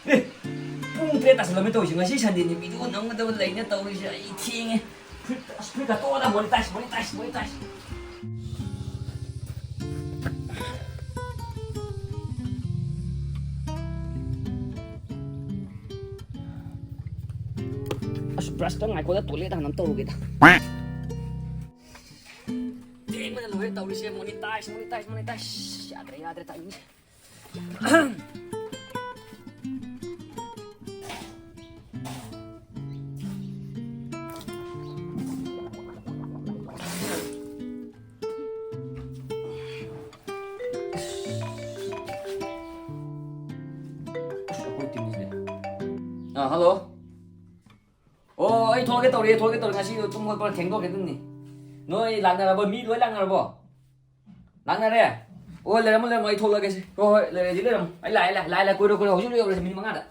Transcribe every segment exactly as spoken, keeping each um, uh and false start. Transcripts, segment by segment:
ꯑꯦ, ꯄꯨꯡ ꯇꯔꯦꯠ ꯇꯥꯁꯜꯂꯝꯃꯦ ꯇꯧꯔꯤꯁꯦ꯫ ꯉꯁꯤ ꯁꯟꯗꯦꯅꯤ, ꯚꯤꯗꯤꯑꯣ ꯅꯝꯒꯗꯕ ꯂꯩꯅ ꯇꯧꯔꯤꯁꯦ꯫ ꯑꯩ ꯊꯦꯡꯉꯦ꯫ ꯐꯨꯔꯤꯠ, ꯑꯁ, ꯐꯨꯔꯤꯠꯀ ꯇꯣꯛꯑꯗ ꯃꯣꯅꯤꯇꯥꯏꯁ, ꯃꯣꯅꯤꯇꯥꯏꯁ, ꯃꯣꯅꯤꯇꯥꯏꯁ꯫ ꯑꯁ, ꯕ꯭ꯔꯁꯇ ꯉꯥꯏꯈꯣꯗ, ꯇꯣꯏꯂꯦꯠ ꯍꯥꯟꯅ ꯑꯝ ꯇꯧꯔꯨꯒꯦꯗ꯫ ꯊꯦꯡꯕꯅ ꯂꯣꯏꯔꯦ ꯇꯧꯔꯤꯁꯦ꯫ ꯃꯣꯅꯤꯇꯥꯏꯁ, ꯃꯣꯅꯤꯇꯥꯏꯁ, ꯃꯣꯅꯤꯇꯥꯏꯁ꯫ ꯌꯥꯗ꯭ꯔꯦ, ꯌꯥꯗ꯭ꯔꯦ ꯇꯥꯏꯃꯤꯡꯁꯦ꯫ ꯑꯥ, ꯍꯜꯂꯣ꯫ ꯑꯣ, ꯑꯩ ꯊꯣꯛꯂꯛꯀꯦ ꯇꯧꯔꯤ, ꯊꯣꯛꯂꯛꯀꯦ ꯇꯧꯔꯤ꯫ ꯉꯁꯤꯗꯣ ꯇꯨꯝ ꯈꯣꯠꯄ ꯊꯦꯡꯗꯣꯛꯈꯤꯗꯣꯏꯅꯤ꯫ ꯅꯣꯏ ꯂꯥꯛꯅꯔꯕꯣ? ꯃꯤ ꯂꯣꯏ ꯂꯥꯛꯅꯔꯕꯣ? ꯂꯥꯛꯅꯔꯦ? ꯑꯣ, ꯂꯩꯔꯝꯃꯣ, ꯂꯩꯔꯝꯃꯣ, ꯑꯩ ꯊꯣꯛꯂꯛꯑꯒꯦꯁꯦ꯫ ꯍꯣꯏ, ꯍꯣꯏ, ꯂꯩꯔꯦ, ꯍꯧꯖꯤꯛ ꯂꯩꯔꯝꯃꯣ꯫ ꯑꯩ ꯂꯥꯛꯑꯦ, ꯂꯥꯛꯑꯦ, ꯂꯥꯛꯑꯦ, ꯂꯥꯛꯑꯦ, ꯀꯨꯏꯔꯣꯏ, ꯀꯨꯏꯔꯣꯏ, ꯍꯧꯖꯤꯛ ꯌꯧꯔꯁꯦ, ꯃꯤꯅꯤꯠ ꯃꯉꯥꯗ꯫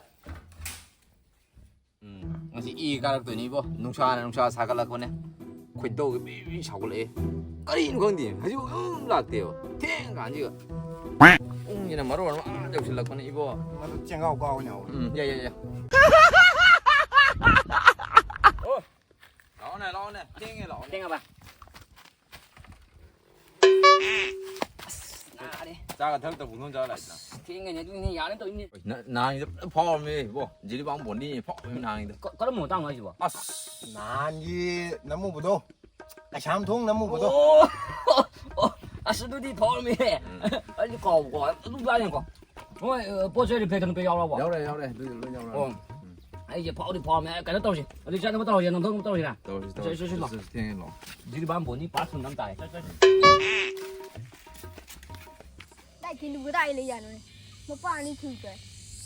ꯎꯝ, ꯉꯁꯤ ꯏ ꯀꯥꯔꯛꯇꯣꯏꯅꯤ ꯏꯕꯣ꯫ ꯅꯨꯡꯁꯥꯅ ꯅꯨꯡꯁꯥ ꯁꯥꯒꯠꯂꯛꯄꯅꯦ꯫ ꯈꯣꯏꯗꯧꯒ ꯕꯤ ꯕꯤ ꯁꯥꯎꯒꯠꯂꯛꯑꯦ꯫ ꯀꯔꯤꯅꯣ ꯈꯪꯗꯦ, ꯍꯧꯖꯤꯛꯐꯥꯎ ꯑꯗꯨꯝ ꯂꯥꯛꯇꯦꯕ꯫ ꯊꯦꯡꯉ ꯀꯥꯟꯁꯤꯒ꯫ ꯄꯨꯡꯁꯤꯅ ꯃꯔꯣꯟ ꯑꯃ ꯑꯥ ꯌꯧꯁꯤꯜꯂꯛꯄꯅꯦ ꯏꯕꯣ꯫ ꯃꯗꯨ ꯆꯦꯡꯒꯥꯎ ꯀꯥꯎ ꯑꯣꯏꯅ ꯍꯧꯔꯦ꯫ ꯎꯝ, ꯌꯥꯏ, ꯌꯥꯏ, ꯌꯥꯏ꯫ ꯑꯣ, ꯂꯥꯛꯑꯣꯅꯦ, ꯂꯥꯛꯑꯣꯅꯦ꯫ ꯊꯦꯡꯉꯦ, ꯂꯥꯛꯑꯣꯅꯦ꯫ ꯊꯦꯡꯉꯕ? ꯑꯁ, ꯅꯥꯔꯦ꯫ ꯆꯥꯒ ꯊꯛꯇ ꯄꯨꯡꯊꯣꯡ ꯆꯥꯔ ꯂꯥꯛꯏꯗ꯫ ꯑꯁ, ꯊꯦꯡꯉꯅꯤ, ꯑꯗꯨꯅꯤꯅꯦ, ꯌꯥꯅꯤ ꯇꯧꯔꯤꯅꯦ꯫ ꯅ-, ꯅꯍꯥꯟꯒꯤꯗꯣ ꯐꯖꯅ ꯐꯥꯎꯔꯝꯃꯦ ꯏꯕꯣ꯫ ꯖꯤꯔꯤꯕꯥꯝ ꯕꯣꯅꯤ ꯐꯥꯎꯔꯝꯃꯦ ꯅꯍꯥꯟꯒꯤꯗꯣ꯫ ꯀ-, ꯀꯔꯝꯕ ꯃꯇꯥꯡꯅꯣ ꯍꯥꯏꯁꯤꯕꯣ? ꯑꯁ, ꯅꯍꯥꯟꯒꯤ ꯅꯝꯃꯨꯕꯗꯣ, ꯀꯩꯁꯥꯝꯊꯣꯡ ꯅꯝꯃꯨꯕꯗꯣ꯫ ꯑꯣ, ꯑꯣ, ꯑꯁ, ꯑꯗꯨꯗꯤ ꯐꯥꯎꯔꯝꯃꯦꯍꯦ꯫ ꯎꯝ꯫ ꯑꯩꯗꯤ ꯀꯥꯎꯕ ꯀꯥꯎ-, ꯑꯗꯨꯝ ꯆꯥꯅꯤꯀꯣ꯫ ꯍꯣꯏ, ꯑ, ꯄꯣꯠ ꯆꯩ repack ꯀꯩꯀꯩ ꯌꯥꯎꯔꯕꯣ? ꯌꯥꯎꯔꯦ, ꯌꯥꯎꯔꯦ꯫ ꯑꯗꯨ ꯂꯣꯏ ꯌꯥꯎꯔꯦ꯫ ꯑꯣ꯫ ꯎꯝ꯫ ꯑꯩꯁꯦ ꯐꯥꯎꯗꯤ ꯐꯥꯎꯔꯝꯃꯦ꯫ ꯀꯩꯅꯣ ꯇꯧꯁꯤ꯫ ꯑꯗꯨ ꯆꯠꯅꯕ ꯇꯧꯔꯁꯤ, ꯅꯝꯊꯣꯛꯅꯕ ꯇꯧꯔꯁꯤꯔ? ꯇꯧꯔꯁꯤ, ꯆꯠ-, ꯇꯧꯔꯁꯤ꯫ ꯆꯠ-, ꯆꯠ-, ꯂꯥꯛꯑꯣ꯫ ꯆꯠ-, ꯊꯦꯡꯉꯦ, ꯂꯥꯛꯑꯣ꯫ ꯖꯤꯔꯤꯕꯥꯝ ꯕꯣꯅꯤ ꯄꯥꯔꯠ ꯇꯨ ꯅꯝ ꯇꯥꯔꯦ꯫ ꯆꯠ-, ꯆꯠ-꯫ ꯗꯥꯏ ꯊꯤꯟꯗꯨꯕꯨ ꯀꯗꯥꯏ ꯂꯩ ꯌꯥꯅꯣꯅꯦ? ꯃꯄꯥ ꯑꯅꯤ ꯊꯤꯟꯈ꯭ꯔꯦ꯫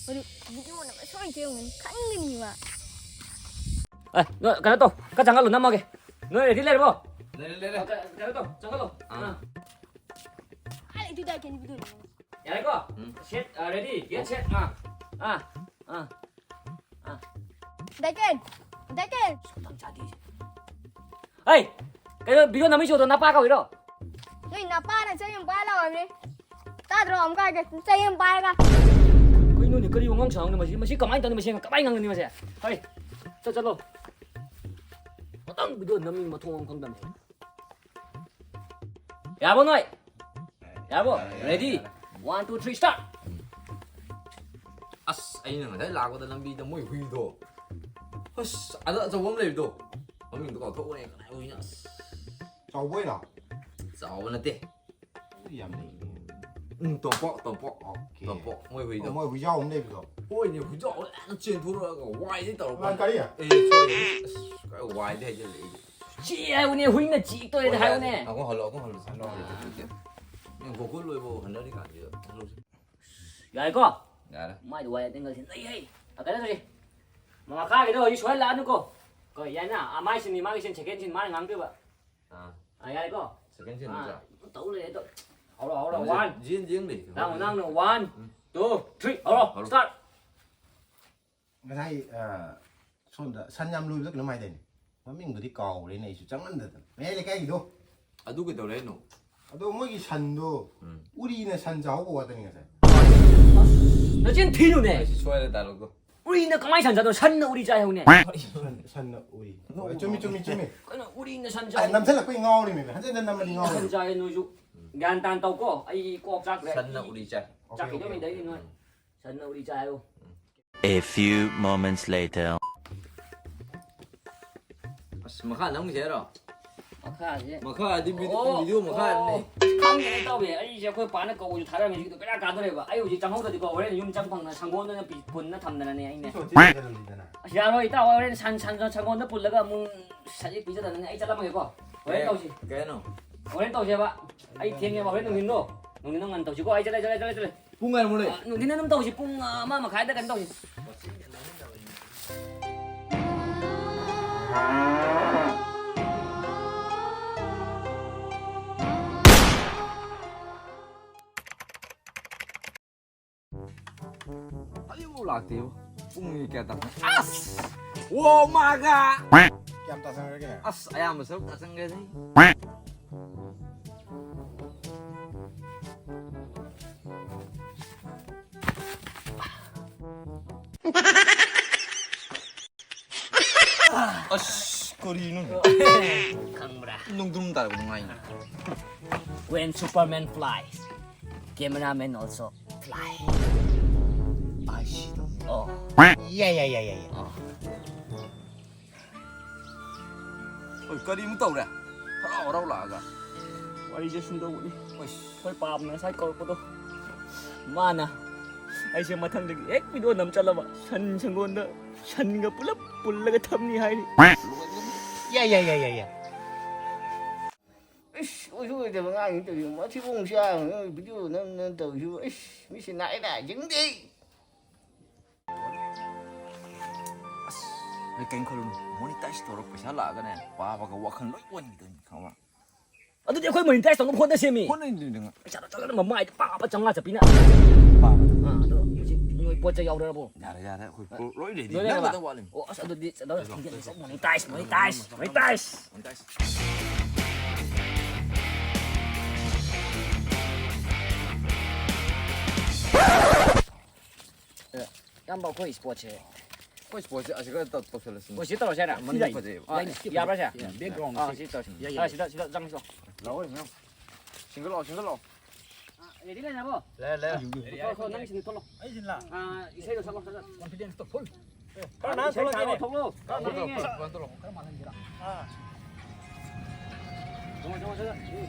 ꯑꯗꯨ ꯚꯤꯗꯤꯑꯣ ꯅꯝꯕ ꯁꯣꯏ ꯊꯦꯡꯉꯝꯒꯅꯤ꯫ ꯈꯪꯒꯅꯤꯕ꯫ ꯑꯦ, ꯅꯣꯏ ꯀꯩꯅꯣ ꯇꯧ꯫ ꯈꯔ ꯆꯪꯍꯜꯂꯨ, ꯅꯝꯃꯒꯦ꯫ ꯅꯣꯏ ready ꯂꯩꯔꯕꯣ? ꯂꯩꯔꯦ, ꯂꯩꯔꯦ꯫ ꯑ, ꯀ-, ꯀꯩꯅꯣ ꯇꯧ, ꯆꯪꯍꯜꯂꯣ꯫ ꯑꯥ꯫ ꯑꯥ꯫ ꯑꯗꯨꯗ ꯀꯩꯅꯣ ꯄꯤꯗꯣꯏꯅꯣ? ꯌꯥꯔꯦꯀꯣ? ꯎꯝ. Set, ꯑ, ready, get set. ꯑꯥ, ꯑꯥ, ꯑꯥ, ꯑꯥ. ꯗꯥꯏꯀꯦꯟ! ꯗꯥꯏꯀꯦꯟ! ꯁꯨꯝ ꯆꯥꯗꯦ꯫ ꯍꯩ! ꯀꯩꯅꯣ video ꯅꯝꯃꯤ ꯆꯣꯗꯣ ꯅꯄꯥ ꯀꯧꯏꯔꯣ? ꯅꯣꯏ ꯅꯄꯥꯅ ꯆꯩ ꯑꯃ ꯄꯥꯏꯔ ꯂꯥꯛꯑꯣꯅꯦ꯫ ꯇꯥꯗ꯭ꯔꯣ ꯑꯃꯨꯛꯀ ꯍꯥꯏꯒꯦ, ꯆꯩ ꯑꯃ ꯄꯥꯏꯔꯒ꯫ ꯀꯩꯅꯣꯅꯦ, ꯀꯔꯤ ꯋꯥꯉꯥꯡ ꯁꯉꯥꯡꯅꯣ ꯃꯁꯤ? ꯃꯁꯤ ꯀꯃꯥꯏꯅ ꯇꯧꯅꯤ? ꯃꯁꯤ ꯀꯃꯥꯏꯅ ꯉꯥꯡꯒꯅꯤ ꯃꯁꯦ? ꯍꯩ! ꯆꯠ, ꯆꯠꯂꯣ꯫ ꯃꯇꯪ video ꯅꯝꯃꯤ ꯃꯊꯣꯡ ꯑꯃ ꯈꯪꯗꯕꯅꯦ꯫ ꯌꯥꯔꯕꯣ ꯅꯣꯏ? ꯌꯥꯔꯕꯣ? Ready? One, two, three, start! ꯑꯁ, ꯑꯩꯅ ꯉꯁꯥꯏ ꯂꯥꯛꯄꯗ ꯂꯝꯕꯤꯗ ꯃꯣꯏ ꯍꯨꯏꯗꯣ, ꯑꯁ, ꯑꯗ ꯑꯆꯧꯕ ꯑꯃ ꯂꯩꯕꯗꯣ, ꯃꯃꯤꯡꯗꯣ ꯀꯥꯎꯊꯣꯛꯈ꯭ꯔꯦ, ꯀꯅꯥꯏ ꯍꯨꯏꯅꯣ? ꯑꯁ, ꯆꯥꯎꯕꯣꯏꯔꯣ? ꯆꯥꯎꯕ ꯅꯠꯇꯦ꯫ ꯌꯥꯝ ꯂꯩ꯫ ꯎꯝ, ꯇꯣꯝꯄꯣꯛ, ꯇꯣꯝꯄꯣꯛ꯫ Okay. ꯇꯣꯝꯄꯣꯛ, ꯃꯣꯏ ꯍꯨꯏꯗꯣ꯫ ꯑꯣ, ꯃꯣꯏ ꯍꯨꯏꯖꯥꯎ ꯑꯃ ꯂꯩꯕꯗꯣ꯫ ꯍꯣꯏꯅꯦ, ꯍꯨꯏꯖꯥꯎ ꯂꯣꯏꯅ ꯆꯦꯟꯊꯣꯔꯛꯑꯒ ꯋꯥꯏꯗꯤ ꯇꯧꯔꯛꯄ꯫ ꯀꯔꯤ? ꯑꯦ, sorry꯫ ꯑꯁ, ꯀꯥꯏ ꯋꯥꯏꯗꯤ ꯍꯥꯏꯖꯤꯜꯂꯛꯏ꯫ ꯆꯦ ꯍꯥꯏꯕꯅꯦ, ꯍꯨꯏꯅ ꯆꯤꯛꯇꯣꯔꯦ ꯍꯥꯏꯕꯅꯦ꯫ ꯑꯃꯨꯛ ꯍꯜꯂꯣ, ꯑꯃꯨꯛ ꯍꯜꯂꯣ, ꯁꯥꯟꯅꯔꯣ꯫ ꯅꯪ ꯒꯣꯀꯨꯜ ꯂꯣꯏꯕ ꯍꯟꯅꯔꯤ ꯀꯥꯟꯁꯤꯗ꯫ ꯌꯥꯔꯦꯀꯣ? ꯌꯥꯔꯦ꯫ ꯃꯥꯏꯗꯤ ꯋꯥꯏ ꯑꯦꯡꯒꯜꯁꯤ ꯅꯩꯍꯦ꯫ ꯑ, ꯀꯩꯅꯣ ꯇꯧꯁꯤ꯫ ꯃꯈꯥꯒꯤꯗꯣ ꯍꯧꯖꯤꯛ ꯁꯣꯏꯍꯜꯂꯛꯑꯅꯨꯀꯣ꯫ ꯀꯣ, ꯌꯥꯏꯅ? ꯑ, ꯃꯥꯏ ꯁꯤꯟꯅꯤ, ꯃꯥꯒꯤ ꯁꯤꯟ, second ꯁꯤꯟ ꯃꯥꯅ ꯉꯥꯡꯗꯣꯏꯕ꯫ ꯑꯥ꯫ ꯑ, ꯌꯥꯔꯦꯀꯣ? Second ꯁꯤꯟ ꯑꯥ, ꯅꯠꯇ꯭ꯔꯥ? ꯇꯧ ꯂꯩꯔꯦ, ꯇꯧ꯫ ꯍꯧꯔꯣ, ꯍꯧꯔꯣ, ꯅꯪꯁꯦ one꯫ ꯖꯤꯟ ꯌꯦꯡ ꯂꯩ꯫ ꯅꯪ, ꯅꯪꯅ one, ꯎꯝ. Two, three, ꯍꯧꯔꯣ, ꯍꯧꯔꯣ꯫ Start꯫ ꯉꯁꯥꯏ, ꯑ, ꯁꯣꯝꯗ ꯁꯟ ꯌꯥꯝ ꯂꯣꯏꯕꯗꯣ ꯀꯩꯅꯣꯝ ꯍꯥꯏꯗꯥꯏꯅꯦ? ꯃꯃꯤꯡꯗꯨꯗꯤ ꯀꯥꯎꯈ꯭ꯔꯦꯅꯦ ꯑꯩꯁꯨ, ꯆꯪꯃꯟꯗꯗꯅ꯫ ꯃꯌꯥꯏ ꯂꯩꯀꯥꯏꯒꯤꯗꯣ꯫ ꯑꯗꯨ ꯀꯩꯗꯧꯔꯦ ꯍꯥꯏꯅꯣ? ꯑꯗꯣ ꯃꯣꯏꯒꯤ ꯁꯟꯗꯣ, ꯎꯝ. ꯎꯔꯤꯅ ꯁꯟ ꯆꯥꯍꯧꯕ ꯋꯥꯇꯅꯤ ꯉꯁꯥꯏ꯫ ꯅꯆꯤꯟ ꯊꯤꯅꯨꯅꯦ! ꯑꯩꯁꯨ ꯁꯣꯏꯔꯦ dialogue ꯇꯣ꯫ ꯎꯔꯤꯅ ꯀꯃꯥꯏꯅ ꯁꯟ ꯆꯥꯗꯣꯏꯅꯣ? ꯁꯟꯅ ꯎꯔꯤ ꯆꯥꯏ ꯍꯥꯏꯕꯅꯦ꯫ ꯁꯟ, ꯁꯟꯅ ꯎꯔꯤ꯫ ꯍꯣꯏ, ꯆꯨꯝꯃꯤ, ꯆꯨꯝꯃꯤ, ꯆꯨꯝꯃꯤ꯫ ꯀꯩꯅꯣ ꯎꯔꯤꯅ ꯁꯟ ꯑ, ꯆꯥꯏ? ꯅꯝꯁꯤꯜꯂꯛꯄꯩ ꯉꯥꯎꯔꯤꯃꯦ꯫ ꯍꯟꯖꯤꯟ ꯍꯟꯖꯤꯟ ꯅꯝꯃꯗꯤ ꯉꯥꯎꯔꯤ꯫ ꯁꯟ ꯆꯥꯏ ꯅꯣꯏꯁꯨ꯫ ꯒ꯭ꯌꯥꯟ ꯇꯥꯅ ꯇꯧꯀꯣ꯫ ꯑꯩ ꯀꯣꯛ ꯆꯥꯛꯈ꯭ꯔꯦ꯫ ꯁꯟꯅ ꯎꯔꯤ ꯆꯥꯏ꯫ ꯆꯥꯛꯈꯤꯗꯧ ꯂꯩꯗꯥꯏꯅꯦ ꯅꯣꯏ? ꯁꯟꯅ ꯎꯔꯤ ꯆꯥꯏ ꯍꯥꯏꯌꯣ꯫ A few moments later. ꯑꯁ, ꯃꯈꯥ ꯅꯝꯈꯤꯁꯦ ꯍꯥꯏꯔꯣ? ꯃꯈꯥꯁꯦ꯫ ꯃꯈꯥꯗꯤ ꯚꯤꯗꯤꯑꯣ, ꯑꯣ, ꯚꯤꯗꯤꯑꯣ ꯃꯈꯥꯗꯅꯦ꯫ ꯑꯣ, ꯈꯪꯗꯦꯅꯦ ꯇꯧꯋꯦ꯫ ꯑꯩꯁꯦ ꯑꯩꯈꯣꯏ ꯄꯥꯅ ꯀꯧꯕꯁꯨ ꯊꯥꯔꯝꯃꯦ꯫ ꯍꯧꯖꯤꯛꯇꯣ ꯕꯦꯔꯥ ꯀꯥꯗꯣꯔꯦꯕ꯫ ꯑꯩ ꯍꯧꯖꯤꯛ ꯆꯪꯍꯧꯗ꯭ꯔꯗꯤꯀꯣ, ꯍꯣꯔꯦꯟ ꯌꯨꯝ ꯆꯪ ꯐꯪꯅ ꯁꯪꯒꯣꯟꯗꯅ ꯄꯤ-, ꯄꯨꯟꯅ ꯊꯝꯗꯅꯅꯦ ꯑꯩꯅꯦ꯫ ꯁꯤ ꯍꯣꯇꯦꯜ ꯆꯠꯂꯁꯤꯗꯅ꯫ ꯑꯁ, ꯌꯥꯔꯣꯏ, ꯏꯇꯥꯎ, ꯍꯣꯔꯦꯟ ꯁꯟ, ꯁꯟ, ꯁꯪꯒꯣꯟꯗ ꯄꯨꯜꯂꯒ ꯑꯃꯨꯛ ꯁꯖꯤꯛ ꯄꯤꯖꯗꯅꯅꯦ꯫ ꯑꯩ ꯆꯠꯂꯝꯃꯒꯦꯀꯣ꯫ ꯍꯣꯔꯦꯟ ꯀꯩ-, ꯇꯧꯁꯤ꯫ ꯀꯩ ꯍꯥꯏꯅꯣ? ꯍꯣꯔꯦꯟ ꯇꯧꯁꯦꯕ꯫ ꯑꯩ ꯊꯦꯡꯉꯦꯕ, ꯍꯣꯔꯦꯟ ꯅꯨꯡꯊꯤꯟꯗꯣ꯫ ꯅꯨꯡꯊꯤꯟꯗꯣ ꯉꯟꯅ ꯇꯧꯁꯤꯀꯣ꯫ ꯑꯩ ꯆꯠꯂꯦ, ꯆꯠꯂꯦ, ꯆꯠꯂꯦ, ꯆꯠꯂꯦ꯫ ꯄꯨꯡ ꯀꯌꯥꯃꯨꯛ ꯂꯩ? ꯑ, ꯅꯨꯡꯊꯤꯟꯗ ꯑꯗꯨꯝ ꯇꯧꯁꯤ, ꯄꯨꯡ ꯑꯃ ꯃꯈꯥꯏꯗ ꯀꯩꯅꯣ ꯇꯧꯁꯤ꯫ ꯍꯧꯖꯤꯛꯐꯥꯎ ꯂꯥꯛꯇꯦꯕ꯫ ꯄꯨꯡ ꯀꯌꯥ ꯇꯥꯔꯦ? ꯑꯁ! ꯑꯣ ꯃꯥꯒ! ꯀꯌꯥꯝ ꯇꯥꯁꯟꯈ꯭ꯔꯒꯦ? ꯑꯁ, ꯑꯌꯥꯝꯕ ꯁꯔꯨꯛ ꯇꯥꯁꯟꯈ꯭ꯔꯦꯗ꯫ ꯑꯁ, ꯀꯔꯤꯅꯣ? ꯈꯪꯕ꯭ꯔꯥ? ꯅꯣꯡꯗ꯭ꯔꯨꯝ ꯇꯥꯔꯛꯄ ꯅꯨꯡꯉꯥꯏꯅꯦ꯫ When Superman flies, cameraman also fly. I C. ꯑꯣ꯫ ꯌꯥꯏ, ꯌꯥꯏ, ꯌꯥꯏ, ꯌꯥꯏ, ꯌꯥꯏ꯫ ꯑꯣ꯫ ꯍꯣꯏ, ꯀꯔꯤꯃꯨꯛ ꯇꯧꯔꯦ? ꯍꯔꯥꯎ ꯍꯔꯥꯎ ꯂꯥꯛꯑꯒ꯫ ꯋꯥꯔꯤꯁꯦ ꯁꯨꯝ ꯇꯧꯕꯅꯤ꯫ ꯑꯁ꯫ ꯑꯩꯈꯣꯏ ꯄꯥꯝꯅ ꯉꯁꯥꯏ ꯀꯧꯔꯛꯄꯗꯣ꯫ ꯃꯥꯅ ꯑꯩꯁꯦ ꯃꯊꯪꯗꯒꯤ ꯍꯦꯛ ꯚꯤꯗꯤꯑꯣ ꯅꯝ ꯆꯠꯂꯕ ꯁꯟ ꯁꯪꯒꯣꯟꯗ ꯁꯟꯒ ꯄꯨꯂꯞ ꯄꯨꯜꯂꯒ ꯊꯝꯅꯤ ꯍꯥꯏꯔꯤ꯫ ꯌꯥꯏ, ꯌꯥꯏ, ꯌꯥꯏ, ꯌꯥꯏ, ꯌꯥꯏ꯫ ꯏꯁ, ꯑꯣꯏꯁꯨ ꯑꯣꯏꯗꯕ ꯑꯉꯥꯡꯅꯤ ꯇꯧꯔꯤꯁꯤ꯫ ꯃꯊꯤꯕꯣꯡ ꯆꯥꯕ ꯅꯪ ꯚꯤꯗꯤꯑꯣ ꯅꯝ ꯅꯝ ꯇꯧꯔꯤꯁꯤꯕꯨ꯫ ꯏꯁ, ꯃꯤꯠꯁꯦ ꯅꯥꯏ ꯅꯥꯏ ꯌꯦꯡꯗꯦ꯫ ꯑꯁ, ꯑꯩ ꯀꯩꯝ ꯈꯜꯂꯨꯅꯨ꯫ ꯃꯣꯅꯤꯇꯥꯏꯁ ꯇꯧꯔ ꯄꯩꯁꯥ ꯂꯥꯛꯑꯒꯅꯦ, ꯄꯥꯕꯒ ꯋꯥꯈꯜ ꯂꯣꯏ ꯑꯣꯟꯈꯤꯗꯣꯏꯅꯤ, ꯈꯪꯉꯕ? ꯑꯗꯨꯗꯤ ꯑꯩꯈꯣꯏ ꯃꯣꯅꯤꯇꯥꯏꯁ ꯇꯧꯅꯕ ꯍꯣꯠꯅꯁꯦꯃꯤ꯫ ꯍꯣꯠꯅꯔꯤꯅꯤ ꯅꯪ꯫ ꯄꯩꯁꯥꯗꯣ ꯆꯠꯂꯒ ꯃꯃꯥꯏꯗ ꯄꯥꯕ ꯆꯥꯝꯃꯉꯥ ꯆꯠꯄꯤꯅ꯫ ꯄꯥꯕꯗ꯫ ꯑꯥ, ꯑꯗꯣ ꯍꯧꯖꯤꯛ ꯅꯣꯏ ꯄꯣꯠ ꯆꯩ ꯌꯥꯎꯔꯕꯣ? ꯌꯥꯔꯦ, ꯌꯥꯔꯦ, ꯑꯩꯈꯣꯏ ꯄꯣꯠ ꯂꯣꯏ ꯔꯦꯗꯤ꯫ ꯂꯣꯏꯔꯦ ꯅꯪ ꯍꯥꯏꯕ? ꯈꯛꯇꯪ ꯋꯥꯠꯂꯤꯃꯤ꯫ ꯑꯣ, ꯑꯁ, ꯑꯗꯨꯗꯤ ꯆꯠꯂꯣ꯫ ꯂꯣꯏꯁꯤꯜꯂꯣ, ꯂꯣꯏꯁꯤꯜꯂꯣ꯫ ꯃꯣꯅꯤꯇꯥꯏꯁ, ꯃꯣꯅꯤꯇꯥꯏꯁ, ꯃꯣꯅꯤꯇꯥꯏꯁ꯫ ꯃꯣꯅꯤꯇꯥꯏꯁ꯫ ꯑꯦ, ꯏꯌꯥꯝꯕ, ꯑꯩꯈꯣꯏ ꯏꯁꯄꯣꯠꯁꯦ꯫ ꯑꯩꯈꯣꯏ ꯏꯁꯄꯣꯠꯁꯦ ꯑꯁꯤꯒ ꯇꯧ-, ꯇꯧꯁꯜꯂꯁꯤꯅꯦ꯫ ꯑꯩꯈꯣꯏ ꯁꯤ ꯇꯧꯔꯁꯦ ꯍꯥꯏꯔ? ꯃꯅꯨꯡ ꯐꯖꯩꯌꯦꯕ꯫ ꯑꯥ, ꯌꯥꯕ꯭ꯔꯥ ꯁꯦ? ꯕꯦꯛꯒ꯭ꯔꯥꯎꯟ ꯑꯥ, ꯁꯤ꯫ ꯁꯤ ꯇꯧꯔꯁꯤ꯫ ꯌꯥꯏ, ꯌꯥꯏ, ꯑꯥ, ꯌꯥꯏ꯫ ꯁꯤꯗ, ꯁꯤꯗ ꯆꯪꯉꯁꯤ ꯂꯥꯎ꯫ ꯂꯥꯛꯑꯣ, ꯏꯅꯥꯎ꯫ ꯁꯤꯡꯒꯜ ꯂꯥꯛꯑꯣ, ꯁꯤꯡꯒꯜ ꯂꯥꯛꯑꯣ꯫ ꯑꯥ, ꯔꯦꯗꯤ ꯂꯩꯅꯕꯣ? ꯂꯩꯔꯦ, ꯂꯩꯔꯦ꯫ ꯊꯣꯛꯂꯛꯑꯣ, ꯊꯣꯛꯂꯛꯑꯣ, ꯅꯪ ꯁꯤꯡꯒꯜ ꯊꯣꯛꯂꯛꯑꯣ꯫ ꯑꯩ ꯁꯤꯟꯂꯥ? ꯑꯥ, ꯏꯁꯩꯗꯣ ꯁꯛꯂꯛꯑꯣ, ꯁꯛꯂꯛꯑꯣ꯫ ꯀꯣꯟꯐꯤꯗꯦꯟꯁꯇꯣ ꯐꯨꯜ꯫ ꯈꯔ ꯅꯥꯟꯅ ꯏꯁꯩ ꯊꯣꯛꯂꯛꯀꯦꯅꯦ꯫ ꯁꯛꯂꯛꯑꯣ, ꯊꯣꯛꯂꯛꯑꯣ꯫ ꯈꯔ ꯅꯥꯟꯅ ꯊꯣꯛꯂꯛꯑꯣ, ꯊꯣꯛꯂꯛꯑꯣ, ꯊꯣꯛꯂꯛꯑꯣ꯫ ꯈꯔ ꯃꯥꯜꯍꯟꯁꯤꯔꯥ? ꯑꯥ꯫ ꯊꯣꯛꯂꯛꯑꯣ, ꯊꯣꯛꯂꯛꯑꯣ, ꯊꯣꯛꯂꯛꯑꯣ꯫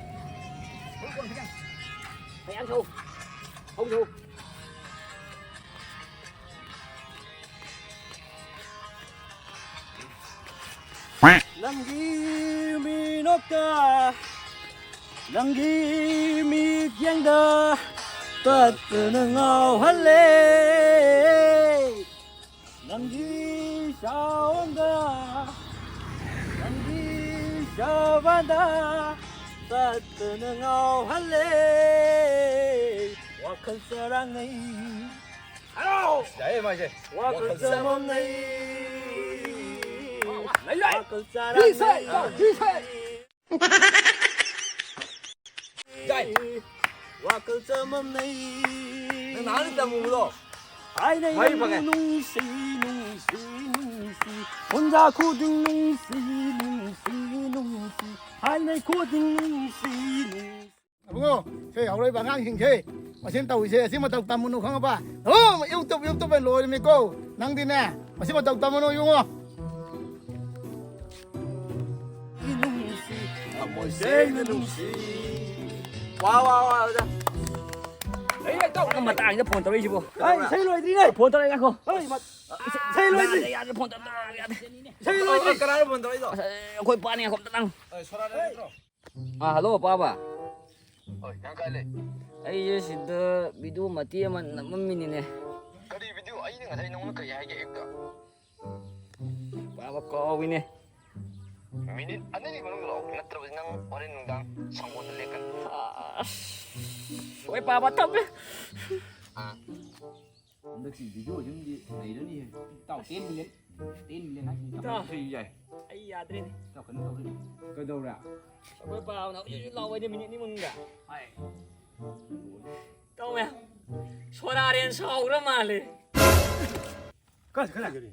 ꯐꯨꯜ ꯀꯣꯟꯐꯤꯗꯦꯟꯁ꯫ ꯃꯌꯥꯝ ꯁꯛꯎ꯫ ꯍꯧ ꯁꯛꯎ꯫ ꯅꯪꯒꯤ ꯃꯤꯅꯣꯛꯇ, ꯅꯪꯒꯤ ꯃꯤꯠꯌꯦꯡꯗ ꯇꯠꯇꯅ ꯉꯥꯎꯍꯜꯂꯦ꯫ ꯅꯪꯒꯤ ꯁꯥꯎꯟꯗ, ꯅꯪꯒꯤ ꯁꯕꯥꯟꯗ ꯇꯠꯇꯅ ꯉꯥꯎꯍꯜꯂꯦ꯫ ꯋꯥꯈꯜ ꯆꯔꯥꯡꯅꯩ꯫ ꯌꯥꯏꯌꯦ ꯃꯥꯏꯁꯦ꯫ ꯋꯥꯈꯜ ꯆꯃꯝꯅꯩ꯫ ꯂꯩ, ꯂꯩ꯫ ꯋꯥꯈꯜ ꯆꯔꯥꯡꯅꯩ꯫ ꯍꯤ ꯁꯦ, ꯍꯤ ꯁꯦ꯫ ꯌꯥꯏ꯫ ꯋꯥꯈꯜ ꯆꯃꯝꯅꯩ꯫ ꯅꯪ ꯅꯍꯥꯟ ꯇꯝꯃꯨꯕꯗꯣ꯫ ꯍꯥꯏꯅꯩ ꯃꯍꯩ ꯐꯪꯉꯦ꯫ ꯅꯨꯡꯁꯤ, ꯅꯨꯡꯁꯤ, ꯅꯨꯡꯁꯤ꯫ ꯈꯨꯟꯖꯥ ꯈꯨꯗꯤꯡ ꯅꯨꯡꯁꯤ, ꯅꯨꯡꯁꯤ, ꯅꯨꯡꯁꯤ꯫ ꯍꯥꯏꯅꯩ ꯈꯨꯗꯤꯡ ꯅꯨꯡꯁꯤ, ꯅꯨꯡꯁꯤ꯫ ꯏꯕꯨꯡꯉꯣ, ꯁꯦ ꯍꯧꯔꯛꯏꯕ ꯑꯉꯥꯡꯁꯤꯡꯁꯦ ꯃꯁꯤꯅ ꯇꯧꯔꯤꯁꯦ ꯑꯁꯤ ꯃꯇꯧ ꯇꯝꯃꯨꯅꯨ ꯈꯪꯉꯕ? ꯑꯣ, YouTube, YouTube ꯍꯥꯏꯅ ꯂꯣꯏꯔꯃꯤꯀꯣ꯫ ꯅꯪꯗꯤꯅꯦ ꯃꯁꯤ ꯃꯇꯧ ꯇꯝꯃꯨꯅꯨ ꯏꯕꯨꯡꯉꯣ꯫ ꯅꯨꯡꯁꯤ, ꯊꯃꯣꯏ ꯁꯦꯡꯅ ꯅꯨꯡꯁꯤ꯫ ꯋꯥ, ꯋꯥ, ꯋꯥ, ꯑꯣꯖꯥ꯫ ꯑꯩ ꯇꯧ-, ꯅꯪ ꯃꯇꯥꯡꯁꯤꯗ ꯐꯣꯟ ꯇꯧꯔꯛꯏꯁꯤꯕꯣ? ꯑꯩ ꯏꯁꯩ ꯂꯣꯏꯗ꯭ꯔꯤꯅꯦ꯫ ꯐꯣꯟ ꯇꯧꯔꯛꯑꯦ, ꯉꯥꯏꯈꯣ꯫ ꯑꯩ ꯃ-, ꯏꯁꯩ ꯂꯣꯏꯗ꯭ꯔꯤ꯫ ꯌꯥꯗ꯭ꯔꯦ, ꯌꯥꯗ꯭ꯔꯦ, ꯐꯣꯟ ꯇꯧꯔꯛꯑꯦ, ꯌꯥꯗ꯭ꯔꯦ꯫ ꯏꯁꯩ ꯂꯣꯏꯗ꯭ꯔꯤ꯫ ꯀꯅꯥꯅꯣ ꯐꯣꯟ ꯇꯧꯔꯛꯏꯗꯣ? ꯑꯁ, ꯑꯩꯈꯣꯏ ꯄꯥꯅꯤ, ꯉꯥꯏꯈꯣ ꯑꯝꯇ ꯇꯥꯡꯉꯣ꯫ ꯑꯦ, ꯁꯣꯔꯥꯠ ꯅꯠꯇ꯭ꯔꯣ? ꯑꯥ, ꯍꯜꯂꯣ, ꯄꯥꯕ꯫ ꯍꯣꯏ, ꯅꯪ ꯀꯥꯏ ꯂꯩ? ꯑꯩꯁꯦ ꯁꯤꯗ ꯚꯤꯗꯤꯑꯣ ꯃꯇꯦꯛ ꯑꯃ ꯅꯝꯃꯝꯃꯤꯅꯤꯅꯦ꯫ ꯀꯔꯤ ꯚꯤꯗꯤꯑꯣ? ꯑꯩꯅ ꯉꯁꯥꯏ ꯅꯉꯣꯟꯗ ꯀꯔꯤ ꯍꯥꯏꯒꯦ ꯑꯌꯨꯛꯇ? ꯄꯥꯕ ꯀꯥꯎꯏꯅꯦ꯫ ꯃꯤꯅꯤꯠ ꯑꯅꯤꯒꯤ ꯃꯅꯨꯡꯗ ꯂꯥꯛꯑꯣ, ꯅꯠꯇ꯭ꯔꯕꯗꯤ ꯅꯪ ꯍꯣꯔꯦꯟ ꯅꯨꯡꯗꯥꯡ ꯁꯪꯒꯣꯟꯗ ꯂꯦꯛꯀꯅꯤ꯫ ꯑꯁ, ꯍꯣꯏ, ꯄꯥꯕ, ꯊꯝꯃꯦ꯫ ꯍꯟꯗꯛꯀꯤ ꯚꯤꯗꯤꯑꯣꯁꯤꯃꯗꯤ ꯅꯩꯔꯅꯤꯍꯦ꯫ ꯏꯇꯥꯎ, ten million, ten million ꯍꯥꯏꯁꯤꯅꯤ, ꯏꯇꯥꯎ꯫ ꯏꯇꯥꯎ꯫ ꯁꯤ ꯌꯥꯏ꯫ ꯑꯩ ꯌꯥꯗ꯭ꯔꯦꯅꯦ꯫ ꯏꯇꯥꯎ, ꯀꯩꯅꯣ ꯇꯧꯔꯦ꯫ ꯀꯩꯗꯧꯔꯦ? ꯑꯩꯈꯣꯏ ꯄꯥꯕꯅ ꯍꯧꯖꯤꯛ ꯍꯧꯖꯤꯛ ꯂꯥꯎꯕ ꯍꯥꯏꯗꯤ ꯃꯤꯅꯤꯠ ꯑꯅꯤ ꯃꯅꯨꯡꯗ꯫ ꯍꯥꯏ꯫ ꯇꯧꯋꯦ꯫ ꯁꯣꯔꯥꯔꯦꯟ ꯁꯥꯎꯈ꯭ꯔ ꯃꯥꯜꯂꯦ꯫ ꯀꯥꯏ ꯆꯠꯈ꯭ꯔꯦ?